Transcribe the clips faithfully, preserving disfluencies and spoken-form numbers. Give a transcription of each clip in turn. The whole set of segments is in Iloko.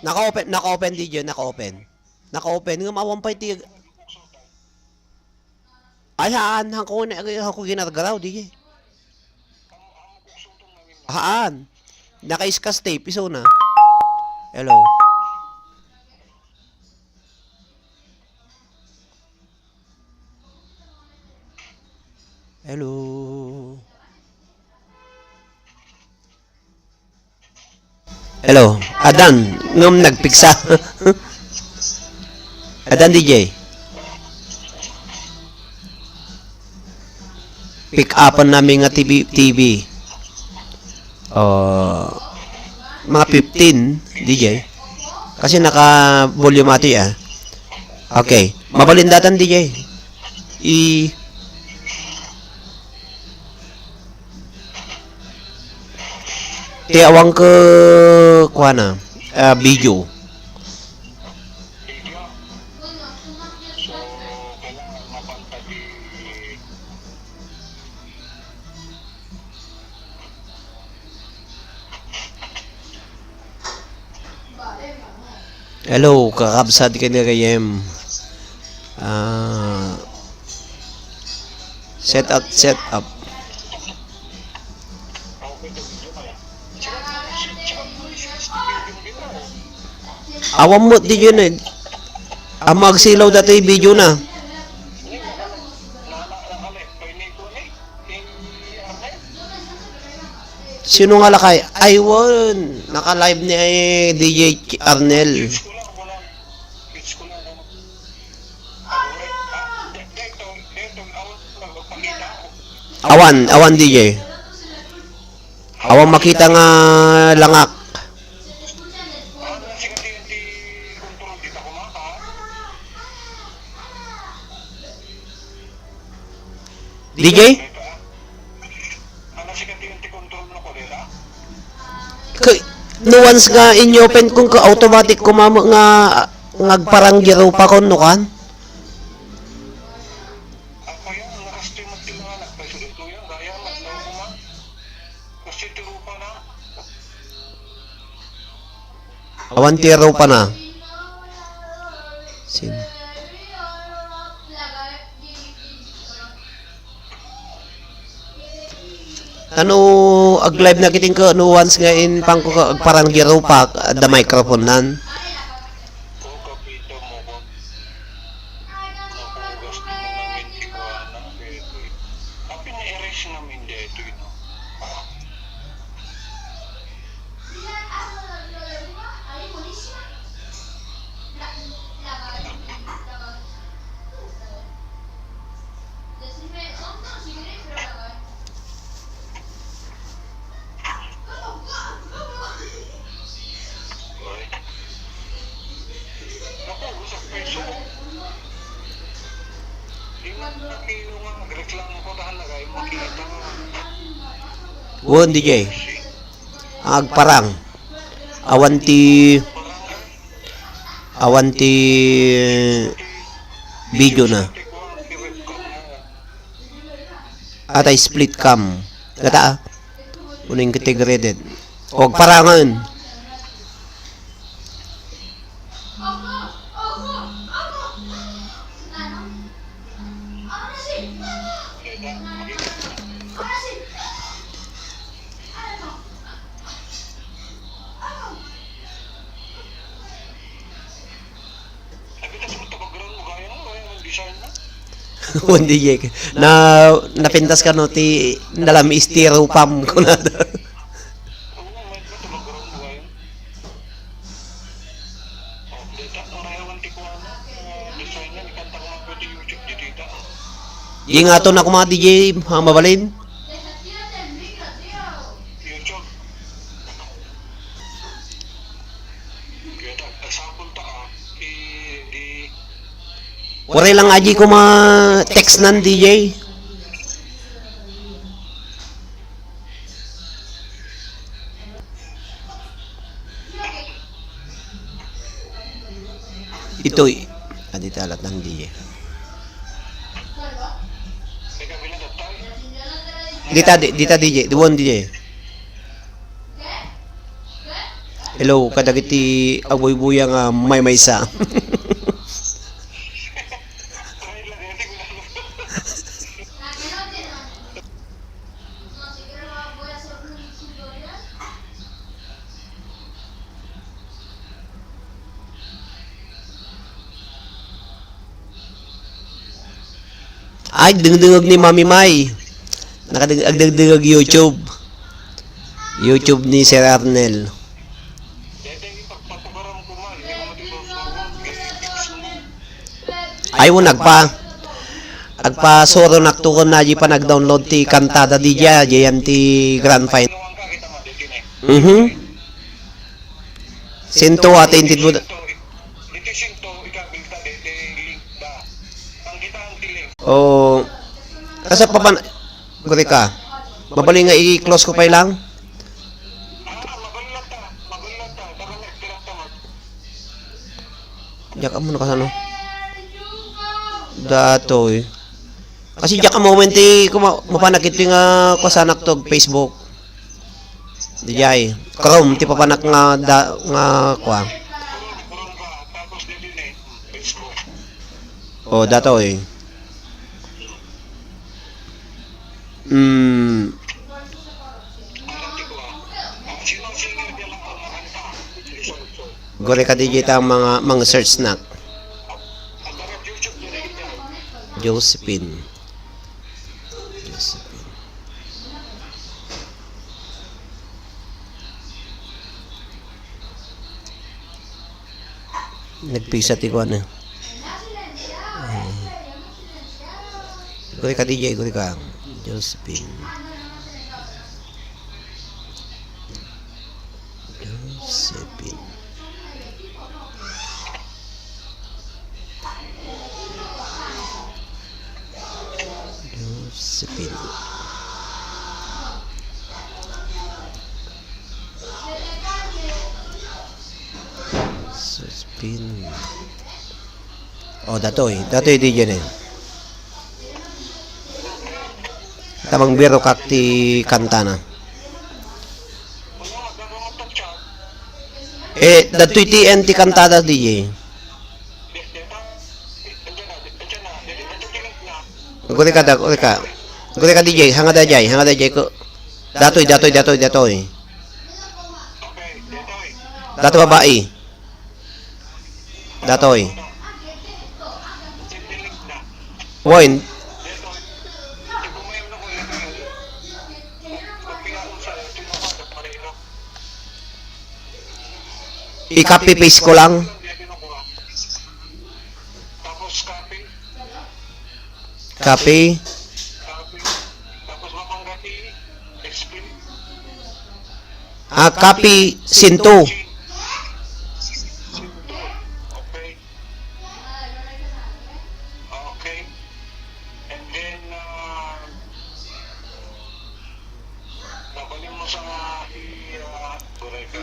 Naka-open, naka-open, D J, naka-open. Naka-open, ngem awan pay ti, ay, haan, hanko, hanko ginargaraw, D J. Haan. Naka-scotch tape, isuna. Hello. Hello. Hello. Adan, ngem nagpigsa. Adan, D J. Pick upan namin nga T V, T V. Oh, mga fifteen, D J. Kasi naka-volume ato, ah. Okay. Mabalin datan, D J. I-, ti awan ko, kuana, ah, video. Hello, kakabsat ken gagayyem. Ah, set up, set up. Awan met diay, eh. Ammok agsilaw datoy video na. Sino nga lakay? Ay, wen. Naka-live ni, ay, D J Arnel. Awan, awan, D J. Awan makita nga langak. D J? Kay, no once nga inyo open kung ka automatic kumamo nga, nga agparang diay rupa kon no kan? Awan ti rupa na. Sin-, tano ag-live na kiting ko, no once nga in pangko ka, agparang diay rupa, the microphone nan. Wen, D J. Agparang. Awan ti, awan ti video na. Atay split cam. Kata, ah. Uning integrated. Agparangen. Wen, D J. Na, napintas kano ti nalam-is ti rupam, kunada. Di nga to na kuma, D J, ha, mabalin? Waray lang aji kuma text nan, D J. Itoy. Ah, dita alat ng D J. Dita, di-, dita D J. Duwon D J. Hello, kadagiti agbuybuya nga maymaysa. Ay, dengdengeg ni Mami Mai. Nakadeng-, agdengdengeg YouTube. YouTube ni Sir Arnel. Ay, wen, agpa-, agpasuronak to ken na di pa nag-download ti kantada di dia, diyan ti Grand Final. Mhm. Sinto, ate, intindmo da-, oh, kasi papan-, guri ka. Mabalin nga i-close ko pay lang. Diak ammo no kasano. Datoy. Kasi diak ammo momenti kuma-, mapanak iti nga kuasanak to Facebook. Dijay. Chrome, ti papanak nga da-, nga kua. O, datoy. Mm. Guri ka, D J, ta mga, mga search na. Josephine. Josephine. Nagpisa ti kuan, eh. Eh. Guri ka, D J, guri ka. Josephine. Josephine. Josephine. Josephine. O, datoy. Datoy, D J na. Tamang biro kak ti kantana. Eh, datoy ti en ti kantada, D J. Guri ka da, guri ka. Guri ka, D J. Hanga da, D J. Hanga da, D J. Ko-, datoy, datoy, datoy, datoy. Datoy, babae. Datoy. Wen. I-copy paste ko lang. Copy. Ah, copy, sinto. Okay. Okay. And then, ah, mabalin mo sa i-, ah,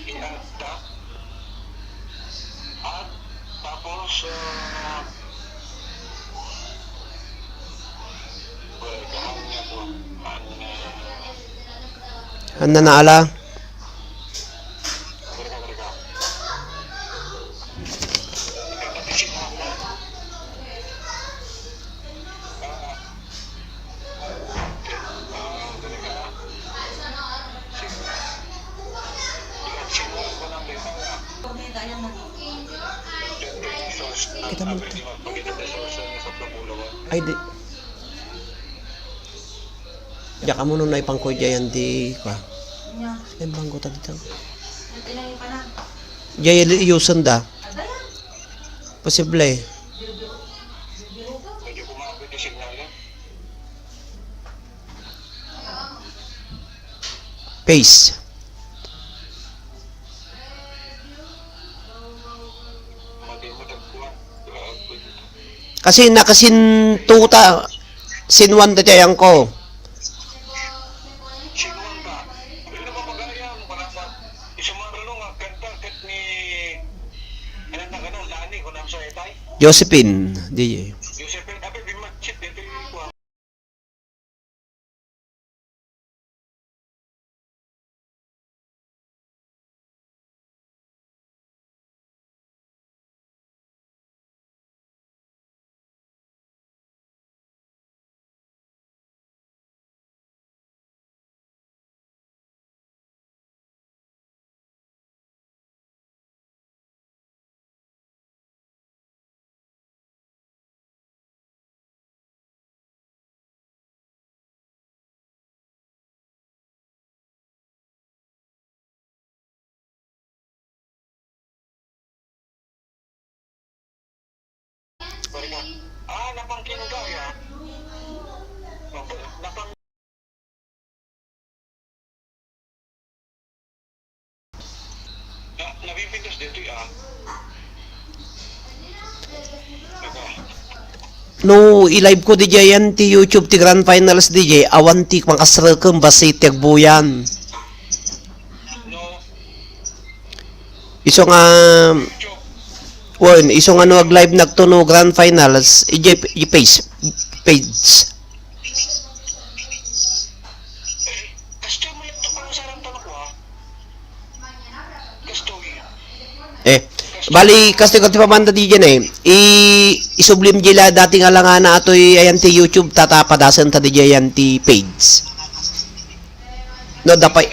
i-add. At tapos, ah, Ania na ala. Kita mo ito. Ay, di. Diak ammo no naipangko diay yan ti, kwa. Nya. Ay, bangko ta dito. Ang tinanong pa na. Diay, iyusan da. Agaya. Posible. Medyo kumapit yung signal niya. Paste. Kasi nakasin two ta, sin one ta ti ayangko. Josephine, di. No, i-live ko D J ayan ti YouTube ti grand finals D J, awan ti makasrekam basi ti agbuyan. Isu nga, wen, isu nga no ag-live nagto no grand finals, ijay, ijay page, page. Eh, bali, kastoy ko ti pamanda di dyan eh. I, isublim dila dati nga langana atoy ayan ti YouTube, tata padasen ta di dyan ayan ti page. No, dapay,